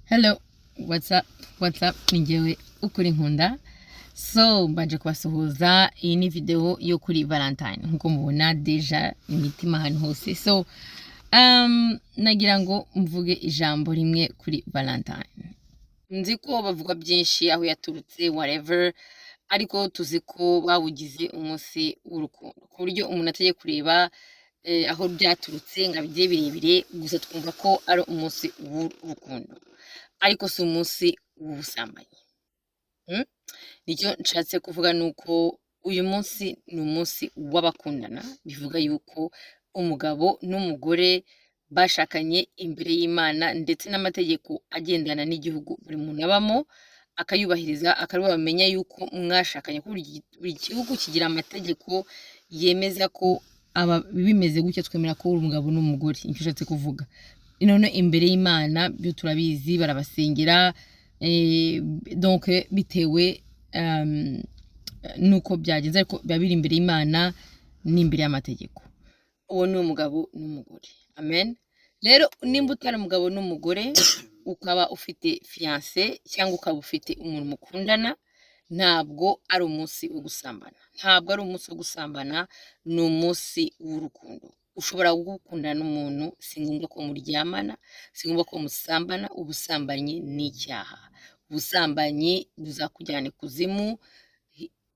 Hello, what's up? What's up? Ni njyewe Ukuri Nkunda. So, mbanje kubasuhuza, iyi ni video yo kuri Valentine. Nkuko mubona déjà imitima ahantu hose. So, nagira ngo mvuge ijambo rimwe kuri Valentine. Nzi ko bavuga byinshi aho yaturutse, whatever, ariko tuzi ko bawugize umunsi w'urukundo ku buryo umuntu atajya kureba aho byaturutse ngo abigire birebire, gusa twumva ko ari umunsi w'urukundo, ariko si umunsi w'ubusambanyi. Nicyo nshatse kuvuga ni uko uyu munsi ni umunsi w'abakundana, bivuga yuko umugabo n'umugore bashakanye imbere y'Imana ndetse n'amategeko agendana n'igihugu buri muntu abamo akayubahiriza, akaba bamenya yuko mwashakanye, ko buri gihugu kigira amategeko yemeza ko aba bimeze gutya, twemera ko uri umugabo n'umugore. Nicyo ushatse kuvuga. None imbere y'Imana byo turabizi, barabasengera, donc bitewe nuko byagenze, ariko biba biri imbere y'Imana n'imbere y'amategeko. Uwo ni umugabo n'umugore. Amen. Rero nimba utari umugabo n'umugore, ukaba ufite fiancé cyangwa ukaba ufite umuntu mukundana, ntabwo ari umunsi wo gusambana. Ntabwo ari umunsi wo gusambana, ni umunsi w'urukundo. Ushobora gukundana n'umuntu, si ngombwa ko muryamana, si ngombwa ko musambana. Ubusambanyi ni icyaha. Ubusambanyi buzakujyana ikuzimu.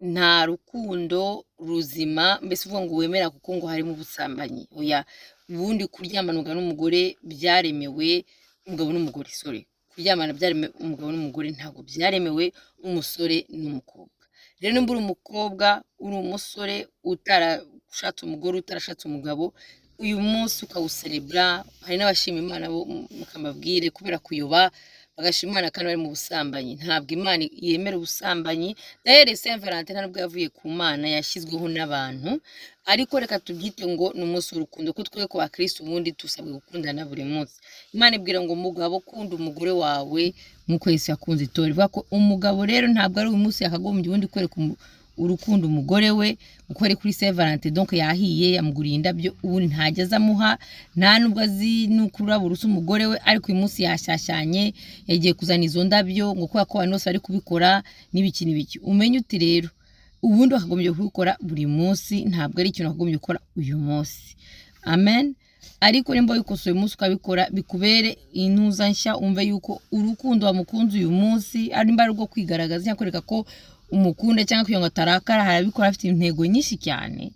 Nta rukundo ruzima mbese uvuga ngo wemera kuko ngo harimo ubusambanyi. Oya, ubundi kuryamana umugabo n'umugore byaremewe umugabo n'umugore, sorry. Kuryamana byaremewe umugabo n'umugore, ntabwo byaremewe umusore n'umukobwa. Rero nimba uri umukobwa, uri umusore utarashatse umugore, utarashatse umugabo, uyu munsi ukawuserebura. Hari n'abashima Imana bo mukambabwire kubera kuyoba, bagashima Imana kandi bari mu busambanyi. Ntabwo Imana yemera ubusambanyi. D'ailleurs, Saint Valentin nta nubwo yavuye ku Mana, yashyizweho n'abantu, ariko reka tubyite ngo ni umunsi w'urukundo, ko twe ku bakristo ubundi dusabwa gukundana buri munsi. Imana ibwira ngo umugabo, kunda umugore wawe nk'uko Yesu yakunze itorero. Ivuga ko umugabo rero ntabwo ari uyu munsi yakagombye ubundi kwereka urukundo umugore we, uko ari kuri Saint Valentin. Donc yahiye, yamuguriye indabyo, ubundi ntajya aza amuha, nta nubwo azi nuko ururabo rusa umugore we, ariko uyu munsi yashyashyanye, yagiye kuzana izo ndabyo ngo kubera ko abantu bose bari kubikora n'ibiki n'ibiki. Umenye uti rero ubundi wakagombye kubikora buri munsi, ntabwo ari ikintu wakagombye gukora uyu munsi. Amen. Ariko nimba wikosoye uyu munsi ukabikora, bikubere intuza nshya, umve yuko urukundo wamukunze uyu munsi ari nimba ari urwo kwigaragaza cyangwa kwereka ko umukunda cyangwa kugira ngo atarakara. Hari ababikora afite intego nyinshi cyane,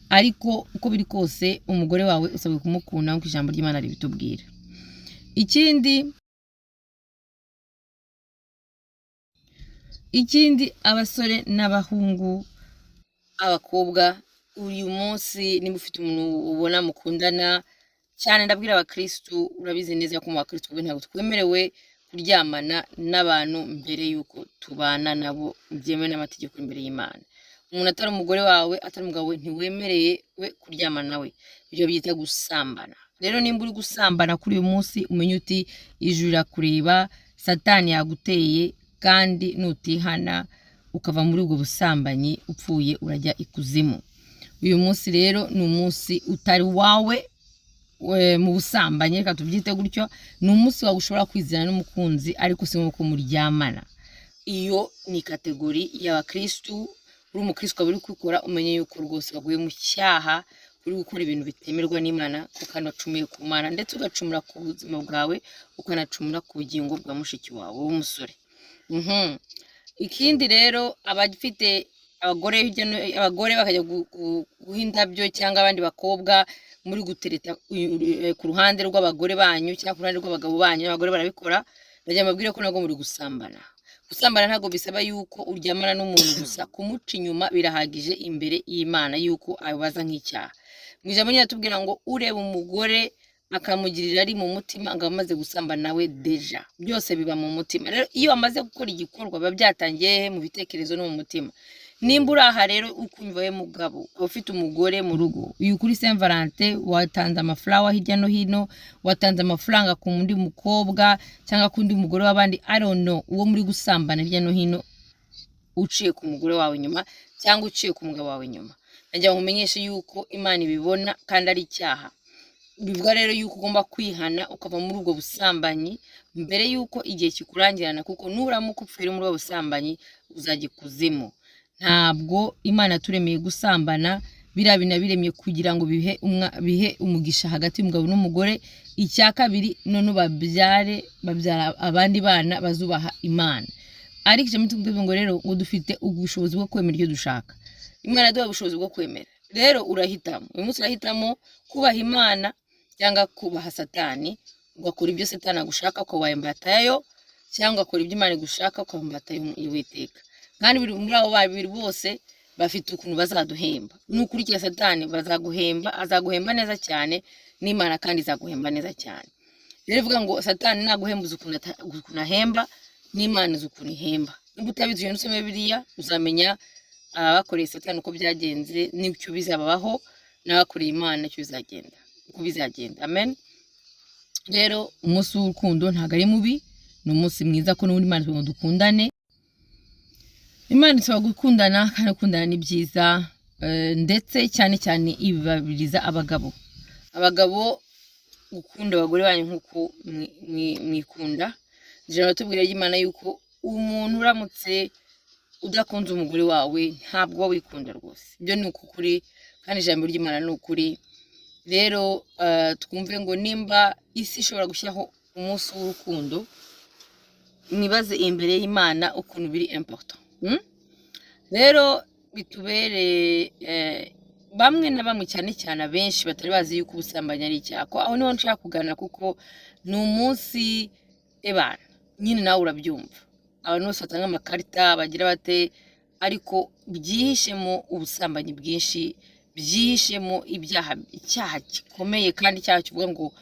ariko uko biri kose umugore wawe usabwe kumukunda nk'uko ijambo ry'Imana ribitubwira. Ikindi, abasore n'abahungu, abakobwa, uyu munsi nimba ufite umuntu ubona mukundana cyane, ndabwira abakristu, urabizi neza ko mu bakristu ubu ntabwo twemerewe kuryamana n'abantu mbere y'uko tubana nabo byemewe n'amategeko imbere y'Imana. Umuntu atari umugore wawe, atari umugabo we, ntiwemereye we kuryamana nawe. Ibyo byita gusambana. Rero nimba uri gusambana kuri uyu munsi, umenye uti ijuru rirakureba, Satani yaguteye, kandi nutihana ukava muri ubwo busambanyi, upfuye urajya ikuzimu. Uyu munsi rero ni umunsi utari wawe we, mu busambanyi, reka tubyite gutyo. Ni umunsi wawe ushobora kwizana n'umukunzi, ariko si nk'uko muryamana. Iyo ni catégorie y'abakristu. Uri umukristu ukaba uri kubikora, umenye yuko rwose waguye mu cyaha, uri gukora ibintu bitemerwa n'Imana, ko kandi wacumuye ku Mana, ndetse ugacumura ku buzima bwawe, ukanacumura ku bugingo bwa mushiki wawe w'umusore. Ikindi rero, abafite abagore hirya no abagore bakajya guha indabyo cyangwa abandi bakobwa muri gutereta ku ruhande rw'abagore banyu cyangwa ku ruhande rw'abagabo banyu, abagore barabikora, ndagira mbabwire ko nabwo muri gusambana. Gusambana ntabwo bisaba yuko uryamana n'umuntu gusa, kumuca inyuma birahagije imbere y'Imana yuko abaza nk'icyaha. Mu ijambo nyine tubwira ngo ureba umugore akamugirira ari mu mutima ngo amaze gusambana nawe déjà. Byose biba mu mutima. Rero iyo wamaze gukora igikorwa, biba byatangiye he? Mu bitekerezo no mu mutima. Nimba uri aha rero ukumva we mugabo ukaba ufite umugore mu rugo, uyu kuri Saint Valentin watanze amafaranga hirya no hino, watanze amafaranga ku wundi mukobwa cyangwa ku wundi mugore w'abandi, I don't know, uwo muri gusambana hirya no hino uciye ku mugore wawe inyuma cyangwa uciye ku mugabo wawe inyuma, nagira ngo umenyeshe yuko Imana ibibona kandi ari icyaha. Bivuga rero yuko ugomba kwihana ukava muri ubwo busambanyi mbere yuko igihe kikurangirana, kuko nuramuka upfira muri ubwo busambanyi uzajya ikuzimu. Ntabwo Imana yaturemeye gusambana. Biriya bintu yabiremye kugira ngo bihe umugisha hagati y'umugabo n'umugore. Icya kabiri, none babyare, babyara abandi bana bazubaha Imana. Ariko ijambo tuvuga ngo rero ngo dufite ubushobozi bwo kwemera icyo dushaka. Imana yaduhaye ubushobozi bwo kwemera. Rero urahitamo, uyu munsi urahitamo kubaha Imana cyangwa kubaha Satani, ugakora ibyo Satani agushaka ukaba imbata yayo, cyangwa ugakora ibyo Imana igushaka ukaba imbata y'Uwiteka. Kandi biri muri abo babiri bose bafite ukuntu bazaduhemba. Nukurikira Satani bazaguhemba, azaguhemba neza cyane, n'Imana kandi izaguhemba neza cyane. Rero ivuga ngo Satani naguhembuza ukuntu ahemba, n'Imana izi ukuntu ihemba. Niba utabizi, ugenda usome Bibiliya, uzamenya abakoreye Satani uko byagenze n'icyo bizababaho, n'abakoreye Imana icyo bizagenda, uko bizagenda. Amen. Rero umunsi w'urukundo ntabwo ari mubi, ni umunsi mwiza, ko n'ubundi Imana itubwira ngo dukundane. Imana isaba gukundana, kandi gukundana ni byiza, ndetse cyane cyane ibabiriza abagabo gukunda abagore banyu nk'uko mwikunda. Ijambo tubwira ry'Imana yuko umuntu uramutse udakunze umugore wawe ntabwo uba wikunda rwose. Ibyo ni ukuri, kandi ijambo ry'Imana ni ukuri. Rero twumve ngo nimba isi ishobora gushyiraho umunsi w'urukundo, mwibaze imbere y'Imana ukuntu biri important. Rero bitubere bamwe na bamwe, cyane cyane abenshi batari bazi yuko ubusambanyi ari icyaha, ko aho niho nshaka kugana, kuko ni umunsi ebana nyine nawe urabyumva, abantu bose batanga amakarita bagira bate, ariko byihishemo ubusambanyi bwinshi, byihishemo ibyaha, icyaha gikomeye. Kandi icyaha kivuga ngo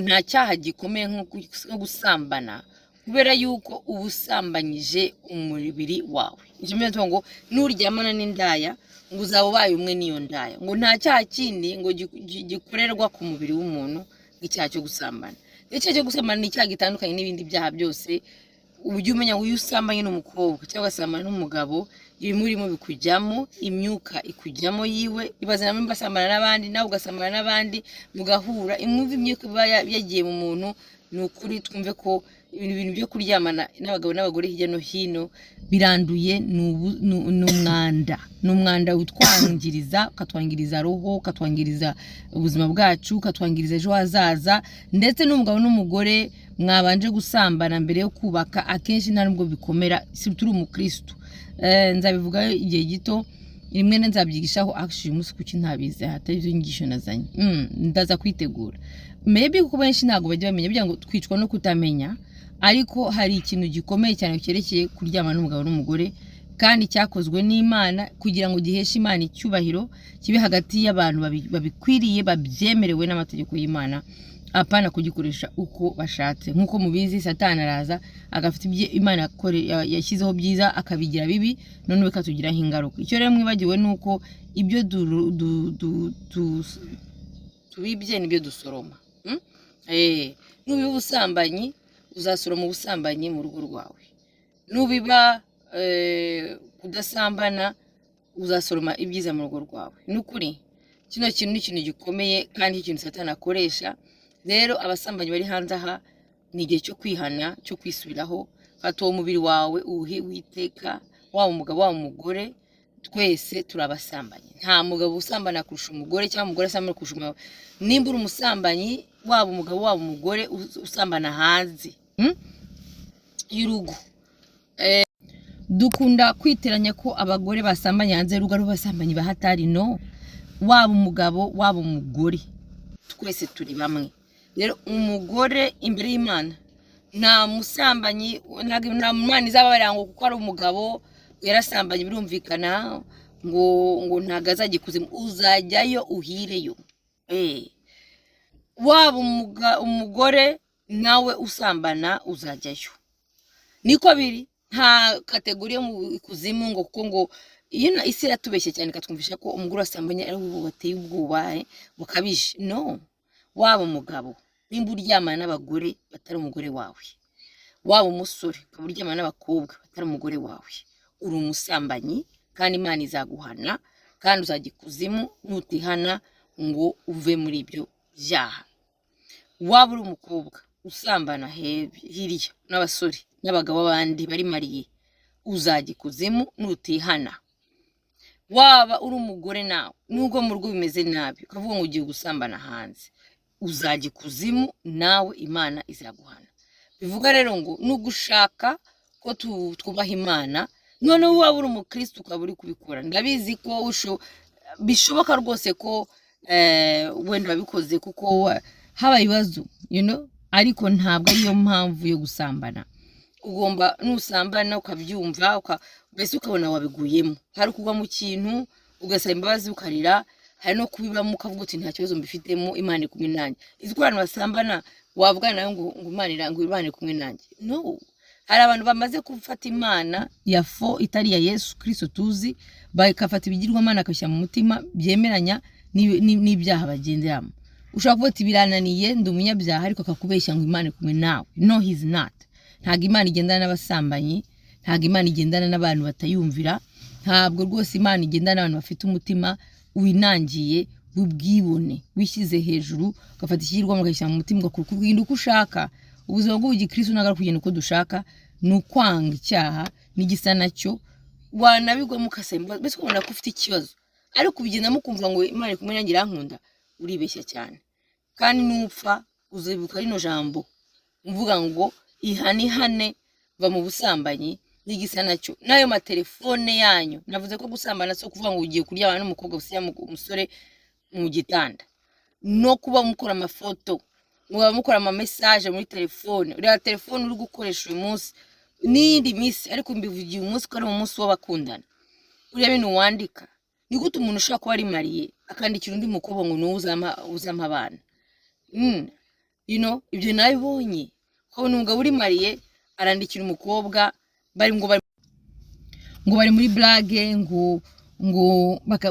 nta cyaha gikomeye nko gusambana, kubera yuko uba usambanyije umubiri wawe. Icyo mbere tuvuga ngo nuryamana n'indaya ngo uzaba ubaye umwe n'iyo ndaya. Ngo nta cyaha kindi ngo gikorerwa ku mubiri w'umuntu nk'icyaha cyo gusambana. Icyaha cyo gusambana ni icyaha gitandukanye n'ibindi byaha byose. Ujye umenya ngo iyo usambanye n'umukobwa cyangwa ugasambana n'umugabo, ibimurimo bikujyamo, imyuka ikujyamo yiwe. Ibaze namwe mbasambana n'abandi, nawe ugasambana n'abandi, mugahura, imwumva imyuka iba yagiye mu muntu. Ni ukuri twumve ko ibintu byo kuryamana n'abagabo n'abagore hirya no hino biranduye, ni umwanda, ni umwanda utwangiriza, ukatwangiriza roho, ukatwangiriza ubuzima bwacu, ukatwangiriza ejo hazaza. Ndetse n'umugabo n'umugore mwabanje gusambana mbere yo kubaka, akenshi nta nubwo bikomera. Si turi umukristo. Nzabivugaho igihe gito rimwe, nzabyigishaho. Actually uyu munsi kuki ntabizi, hatari izo nyigisho nazanye? Ndaza kwitegura maybe, kuko benshi ntabwo bajya bamenya, kugira ngo twicwa no kutamenya. Ariko hari ikintu gikomeye cyane cyerekeye kuryamana n'umugabo n'umugore, kandi cyakozwe n'Imana kugira ngo giheshe Imana icyubahiro, kibe hagati y'abantu babikwiriye, babyemerewe n'amategeko y'Imana, apana kugikoresha uko bashatse. Nk'uko mubizi, Satani araza agafite ibyo Imana yashyizeho byiza akabigira bibi, noneho bikatugiraho ingaruka. Icyo rero mwibagiwe ni uko ibyo tubibye nibyo dusoroma. Nubiba ubusambanyi uzasoroma ubusambanyi mu rugo rwawe, nubiba kudasambana uzasoroma ibyiza mu rugo rwawe. Ni ukuri kino kintu ni ikintu gikomeye, kandi ikintu Satani akoresha. Rero abasambanyi bari hanze aha, ni igihe cyo kwihana, cyo kwisubiraho. Fata uwo mubiri wawe uwuhe Uwiteka, waba umugabo, waba umugore, twese turi abasambanyi. Nta mugabo usambana kurusha umugore cyangwa umugore asambana kurusha umugabo. Nimba uri umusambanyi, waba umugabo, waba umugore, usambana hanze y'urugo. Dukunda kwiteranya ko abagore basambanye hanze y'urugo ari abasambanyi bahatari. No waba umugabo, waba umugore, twese turi bamwe. Rero umugore imbere y'Imana nta musambanyi, ntabwo nta Mwana izababarira ngo kuko ari umugabo yarasambanye, birumvikana ngo ntabwo azajya ikuzimu. Uzajyayo uhireyo. Waba umugore nawe usambana uzajyayo, niko biri. Nta category yo mu ikuzimu ngo kuko ngo iyo isi iratubeshye cyane, ikatwumvisha ko umugore wasambanye ari we wateye ubwoba, bukabije. No waba umugabo, nimba uryamana n'abagore batari umugore wawe, waba umusore ukaba uryamana n'abakobwa batari umugore wawe, uri umusambanyi, kandi Imana izaguhana, kandi uzajya ikuzimu nutihana ngo uve muri ibyo. Byaha. Waba uri umukobwa usambana hirya n'abasore n'abagabo bandi bari mariés, uzajya ikuzimu nutihana. Waba uri umugore nawe, nubwo mu rugo bimeze nabi, ukavuga ngo ugiye gusambana hanze, uzajya ikuzimu nawe, Imana izaguhana. Bivuga rero ngo nugushaka ko twubaha Imana. Noneho waba uri umukristo ukaba uri kubikora, ndabizi ko bishoboka rwose ko wenda wabikoze kuko habaye ibibazo, ariko ntabwo ariyo mpamvu yo gusambana. Ugomba, nusambana ukabyumva, mbese ukabona wabiguyemo, hari kugwa mu kintu ugasaba imbabazi ukarira, hari no kubibamo ukavuga uti: "Nta kibazo mbifitemo, Imana iri kumwe nanjye." Izi ko abantu basambana wavugana nawe ngo Imana iri kumwe nanjye? No, hari abantu bamaze gufata imana ya faux itari iya Yesu Kirisito tuzi, bagafata ibigirwamana bakabishyira mu mutima byemeranya n'ibyaha bagenderamo. Ushobora kuvuga ati: "Birananiye, ndi umunyabyaha," ariko akakubeshya ngo Imana iri kumwe nawe. No, he's not. Ntabwo Imana igendana n'abasambanyi, ntabwo Imana igendana n'abantu batayumvira, ntabwo rwose Imana igendana n'abantu bafite umutima winangiye, w'ubwibone, wishyize hejuru, ugafata ikigirwamana ukagishyira mu mutima, ugakora kugenda uko ushaka. Ubuzima bw'ubugikristo ntabwo ari kugenda uko dushaka, ni ukwanga icyaha n'igisa nacyo. Wanabigwamo ugasaba imbabazi, mbese ukabona ko ufite ikibazo, ariko ubigendamo ukumva ngo Imana iri kumwe nanjye, irankunda, uribeshya cyane. Kandi nupfa uzibuka rino jambo mvuga ngo ihane, ihane, va mu busambanyi n'igisa nacyo n'ayo matelefone yanyu. Navuze ko gusambana si ukuvuga ngo ugiye kuryamana n'umukobwa gusa cyangwa umusore mu gitanda, no kuba mukora amafoto, muba mukora ama message muri telefone. Uriya telefone uri gukoresha uyu munsi n'iyindi minsi, ariko mbivugiye umunsi ko ari umunsi w'abakundana, uriya bintu wandika, ni gute umuntu ushobora kuba ari marié akandikira undi mukobwa ngo niwe uzampa abana? Ibyo nabibonye, ukabona umugabo uri marié arandikira umukobwa bari ngo bari muri blague, ngo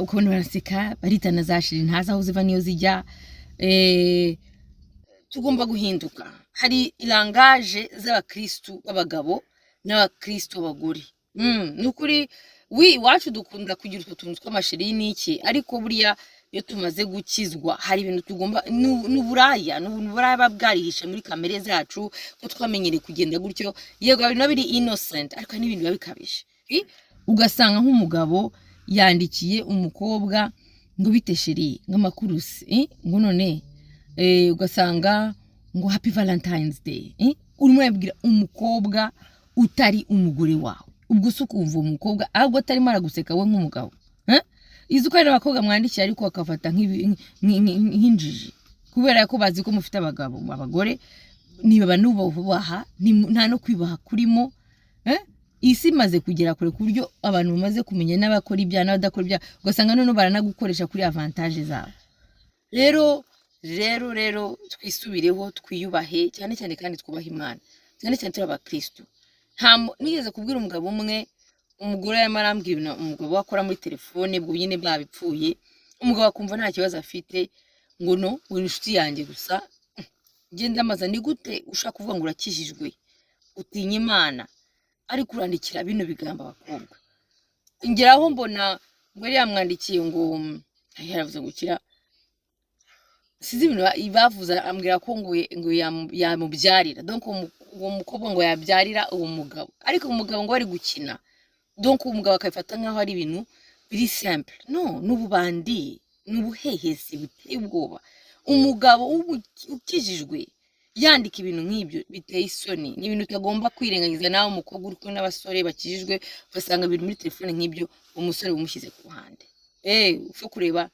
ukabona baraseka, baritana za chéri, ntazi aho ziva niyo zijya. Tugomba guhinduka. Hari langage z'abakristu b'abagabo n'abakristu b'abagore. Ni ukuri wi iwacu dukunda kugira utwo tuntu tw'ama chéri n'iki, ariko buriya iyo tumaze gukizwa hari ibintu tugomba, ni uburaya buba bwarihishe muri kamere zacu ko twamenyereye kugenda gutyo. Yego, hari biba biri innocent, ariko hari n'ibintu biba bikabije. Ugasanga nk'umugabo yandikiye umukobwa ngo: "Bite chéri?" ngo: "Amakuru se?" Ngo none ugasanga ngo: "Happy Valentine's Day." Urimo urabwira umukobwa utari umugore wawe. Ubwo se ukumva uwo mukobwa ahubwo atarimo araguseka we nk'umugabo, eh? Izi uko hari abakobwa mwandikira ariko bakafata nk'injiji kubera ko bazi ko mufite abagabo, abagore niba nubaha, nta no kwibaha kurimo, eh? Isi imaze kugera kure ku buryo abantu bamaze kumenya n'abakora ibyaha n'abadakora ibyaha, ugasanga noneho baranagukoresha kuri avantage zabo. Rero twisubireho, twiyubahe cyane cyane, kandi twubahe Imana cyane cyane turi abakristo. Nigeze kubwira umugabo umwe, umugore yarimo arambwira ibintu umugabo we akora muri telefone, ubwo nyine babipfuye, umugabo akumva nta kibazo afite, ngo no ngo ni inshuti yanjye gusa. Ngenda amaza: ni gute ushaka kuvuga ngo urakijijwe, utinya Imana, ariko urandikira bino bigambo abakobwa? Ngeraho mbona ngo yari yamwandikiye ngo yaravuze ngo kira, sinzi ibintu bavuze, ambwira ko ngo yamubyarira, donc uwo mukobwa ngo yabyarira uwo mugabo, ariko umugabo ngo bari gukina, donc umugabo akabifata nk'aho ari ibintu biri simple. No, ni ububandi, ni ubuhehesi buteye ubwoba. Umugabo ukijijwe yandika ibintu nk'ibyo biteye isoni, ni ibintu utagomba kwirengagiza. Nawe umukobwa uri kumwe n'abasore bakijijwe, ugasanga ibintu muri telefone nk'ibyo, umusore umushyize ku ruhande, upfa kureba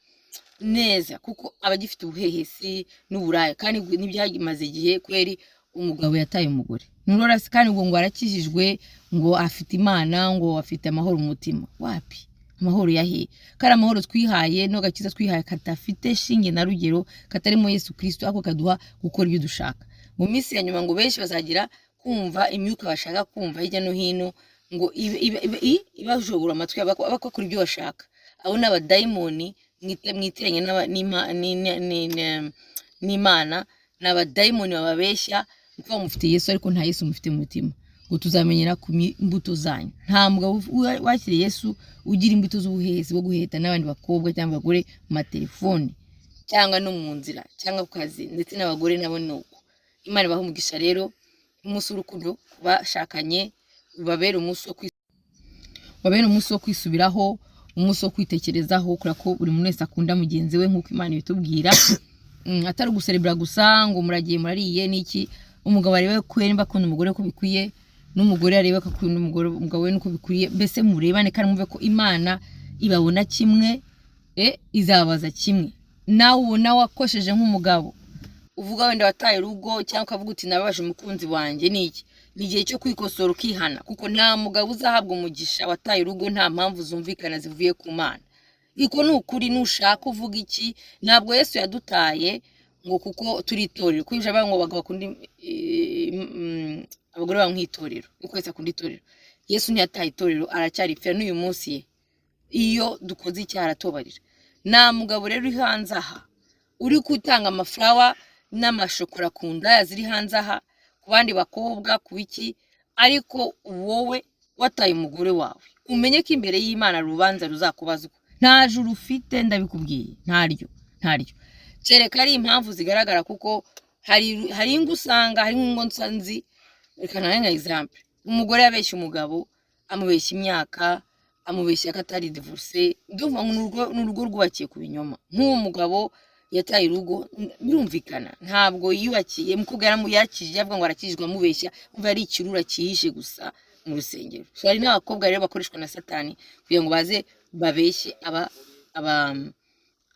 neza, kuko aba agifite ubuhehesi n'uburaya. Kandi ntibyamaze igihe kweri, umugabo yataye umugore. Nurora se kandi ngo arakijijwe, ngo afite Imana, ngo afite amahoro mu mutima. Wapi, amahoro yahe? Kari amahoro twihaye n'agakiza twihaye kadafite shinge na rugero, katarimo Yesu Kirisito, ako kaduha gukora ibyo dushaka. Mu minsi ya nyuma ngo benshi bazagira kumva imyuka bashaka kumva hirya no hino, ngo ibajogora amatwi, bakora ibyo bashaka. Abo ni abadayimoni mwitiranye n'Imana, ni abadayimoni bababeshya kuko mufite Yesu, ariko nta Yesu mufite mu mutima. Ngo tuzamenyera ku mbuto zanyu. Nta mugabo wakiriye Yesu ugira imbuto z'ubuhehesi bwo guheta n'abandi bakobwa cyangwa abagore mu matelefoni. Cyangwa no mu nzira, cyangwa ku kazi, ndetse n'abagore nabo ni uko. Imana ibahe umugisha rero. Umunsi w'urukundo ku bashakanye ubabere umunsi wo kwisubiraho, umunsi wo kwitekerezaho, kubera ko buri muntu wese akunda mugenzi we nk'uko Imana ibitubwira. Atari uguserebura gusa ngo muragiye murariye n'iki. Umugabo arebe ko nimba akunda umugore ko bikwiye, n'umugore arebe ko akunda umugabo we nuko bikwiye. Mbese murebane kandi mwumve ko Imana ibabona kimwe, izabaza kimwe. Nawe ubona wakosheje nk'umugabo, uvuga wenda wataye urugo, cyangwa ukavuga uti nababaje umukunzi wanjye, ni iki? Ni igihe cyo kwikosora ukihana, kuko nta mugabo uzahabwa umugisha wataye urugo nta mpamvu zumvikana zivuye ku Mana. Iko ni ukuri. Nushaka uvuga iki, ntabwo Yesu yadutaye ngo kuko turi itorero. Kuko ijambo ngo abagabo bakunda abagore babo nk'itorero, uko Yesu akunda itorero. Yesu ntiyataye itorero, aracyaripfira n'uyu munsi. Ye iyo dukoze icyaha aratubabarira. Nta mugabo rero uri hanze aha uri gutanga amaflower n'amashokora ku ndaya ziri hanze aha, ku bandi bakobwa, ku biki, ariko wowe wataye umugore wawe, umenye ko imbere y'Imana urubanza ruzakubazwa. Nta juru ufite, ndabikubwiye, ntaryo, ntaryo, kereka ari impamvu zigaragara. Kuko hari ingo usanga, hari ingo nzi, reka ntange nka example: umugore yabeshye umugabo, amubeshya imyaka, amubeshya ko atari divorce. Ndumva ngo ni urugo rwubakiye ku binyoma. Nk'uwo mugabo yataye urugo, birumvikana ntabwo yiyubakiye. Umukobwa yarakijije, avuga ngo arakijijwe, amubeshya. Umva, ari ikirura cyihishe gusa mu rusengero. So, hari n'abakobwa rero bakoreshwa na Satani kugira ngo baze babeshye aba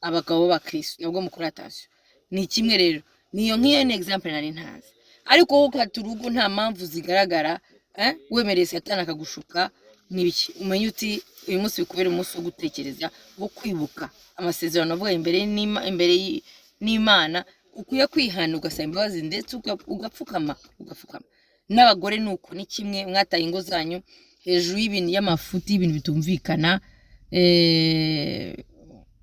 abagabo b'abakristo. Nabwo mukora attention. Ni kimwe rero, niyo nk'iyo ni example nari ntazi. Ariko wowe ukata urugo nta mpamvu zigaragara, wemereye Satani akagushuka n'ibiki, umenye uti uyu munsi bikubere umunsi wo gutekereza, wo kwibuka amasezerano avuga imbere n'Imana. Ukwiye kwihana, ugasaba imbabazi, ndetse ugapfukama, ugapfukama. N'abagore ni uko, ni kimwe. Mwataye ingo zanyu hejuru y'ibintu y'amafuti, y'ibintu bitumvikana.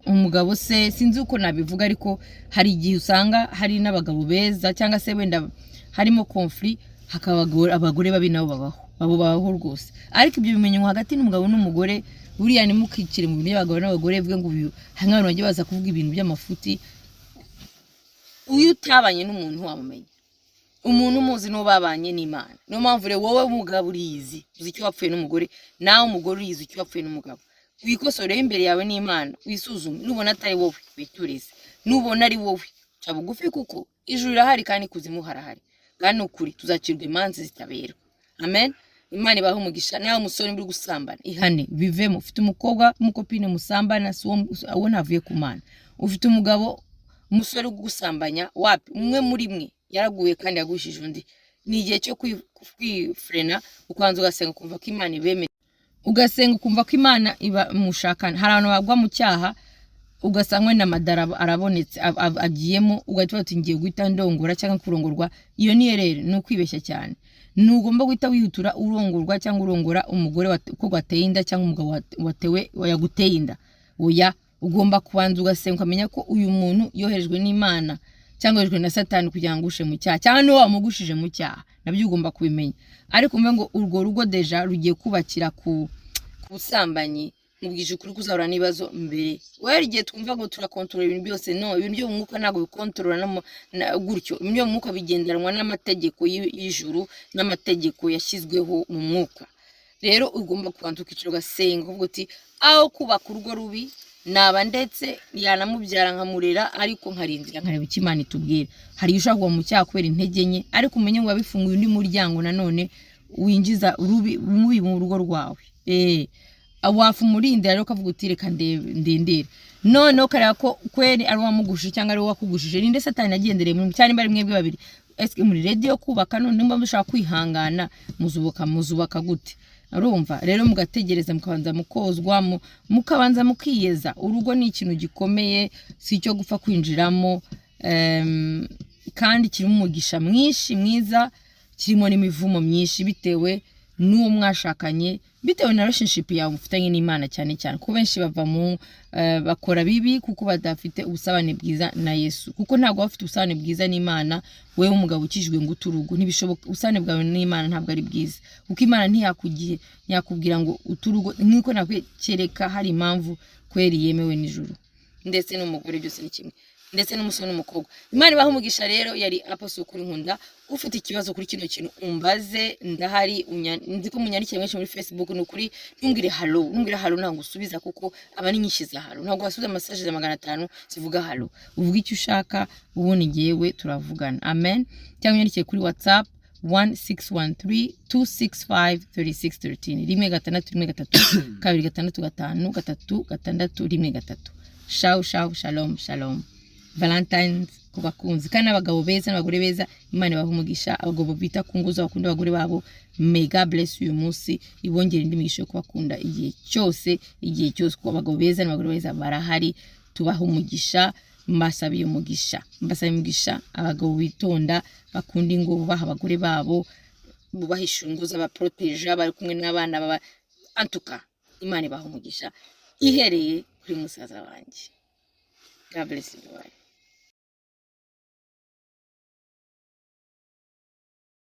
Umugabo se, sinzi uko nabivuga, ariko hari igihe usanga hari n'abagabo beza, cyangwa se wenda harimo conflit, hakaba abagore babi, nabo babaho, abo babaho rwose. Ariko ibyo bimenywa hagati n'umugabo n'umugore. Buriya ntimukikire mu bintu by'abagabo n'abagore, bivuge ngo uyu, hari nk'abantu bajya baza kuvuga ibintu by'amafuti. Iyo utabanye n'umuntu wamumenya, umuntu umuzi n'uwo babanye n'Imana. Niyo mpamvu rero wowe mugabo uriyizi, uzi icyo wapfuye n'umugore, nawe umugore uriyizi icyo wapfuye n'umugabo. Wikosore imbere yawe n'Imana, wisuzume. Nubona atari wowe, witurize. Nubona ari wowe, ca bugufi, kuko ijuru rirahari kandi ikuzimu harahari, kandi ni ukuri tuzacirwa imanza zitabera. Amen. Imana ibahe umugisha. Nawe umusore uri gusambana, ihane, bivemo. Ufite umukobwa w'umucopine musambana, si uwo ntavuye ku Mana. Ufite umugabo, umusore uri gusambanya, wapi, umwe muri mwe yaraguye kandi yagushije undi. Ni igihe cyo kwifrena, ukabanza ugasenga, ukumva ko Imana ibemera, ugasenga ukumva ko Imana iba mushakana. Hari abantu bagwa mu cyaha, ugasanga wenda amadara arabonetse, agiyemo, ugahita uvuga uti ngiye guhita ndongora cyangwa kurongorwa. Iyo ni erreur, ni ukwibeshya cyane. Ntugomba guhita wihutura urongorwa cyangwa urongora umugore ko wateye inda, cyangwa umugabo watewe yaguteye inda. Oya, ugomba kubanza ugasenga, ukamenya ko uyu muntu yoherejwe n'Imana cyangwa yoherejwe na Satani kugira ngo ugushe mu cyaha, cyangwa niwe wamugushije mu cyaha. Nabyo ugomba kubimenya. Ariko umve ngo urwo rugo déjà rugiye kubakira ku busambanyi, mubwije ukuri kuzahura n'ibibazo mbere. Wera igihe twumva ngo turakontorora ibintu byose, no ibintu byo mu mwuka ntabwo bikontorora no gutyo. Ibintu byo mu mwuka bigendanwa n'amategeko y'ijuru n'amategeko yashyizweho mu mwuka. Rero ugomba kubanza ukicara, ugasenga, ukavuga uti aho kubaka urugo rubi, naba ndetse yanamubyara nkamurera, ariko nkarindira nkareba icyo Imana itubwira. Hari igihe ushobora kugwa mu cyaha kubera intege nke, ariko umenye ngo wabifunguye undi muryango nanone winjiza rubi mubi mu rugo rwawe. Wafa umurindira rero, ukavuga uti reka ndindire, noneho ukareba ko kweri ari uwamugushije cyangwa ari uwo wakugushije. Ninde Satani yagendereye muri, cyangwa nimba ari mwebwe babiri, ese muri ready yo kubaka? None nimba mushaka kwihangana, muzubaka gute? Urumva rero mugategereza, mukabanza mukozwa, mukabanza mukiyeza. Urugo ni ikintu gikomeye, si icyo gupfa kwinjiramo, kandi kirimo umugisha mwinshi mwiza, kirimo n'imivumo myinshi bitewe n'uwo mwashakanye, bitewe na relationship yawe mufitanye n'Imana cyane cyane, kuko benshi bava mu bakora bibi kuko badafite ubusabane bwiza na Yesu. Kuko ntabwo waba ufite ubusabane bwiza n'Imana, wewe umugabo ukijijwe, ngo ute urugo. Ntibishoboka. Ubusabane bwawe n'Imana ntabwo ari bwiza, kuko Imana ntiyakubwira ngo ute urugo nk'uko nakwereka hari impamvu kweri yemewe n'ijuru. Ndetse n'umugore, byose ni kimwe. Ndetse n'umusore n'umukobwa, Imana ibaha umugisha. Rero yari Apostle kuri Nkunda. Ufite ikibazo kuri kino kintu umbaze, ndahari. Nzi ko munyandikira mwinshi muri Facebook. Ni ukuri, ntumbwire hello, ntumbwire hello, ntabwo usubiza kuko aba ari nyinshi za hello. Ntabwo wasubiza message za 500 zivuga hello. Uvuga icyo ushaka, ubundi ngewe turavugana. Amen. Cyangwa unyandikiye kuri WhatsApp 1613 265 3613, 161 3 2 6 5 3 6 1 3. Shawu shawu, shalom shalom. Valentines ku bakunzi kandi n'abagabo beza n'abagore beza, Imana ibaha umugisha. Abagabo bita ku ngo zabo, bakunda abagore babo, may God bless uyu munsi, ibongere indi migisha yo kubakunda igihe cyose, igihe cyose, kuko abagabo beza n'abagore beza barahari. Tubaha umugisha. Mbasabiye umugisha, mbasabiye umugisha. Abagabo bitonda, bakunda ingo, bubaha abagore babo, bubahisha ingo z'abaporoteja, bari kumwe n'abana baba antuka, Imana ibaha umugisha, ihereye kuri musaza wanjye. God bless you. Bye.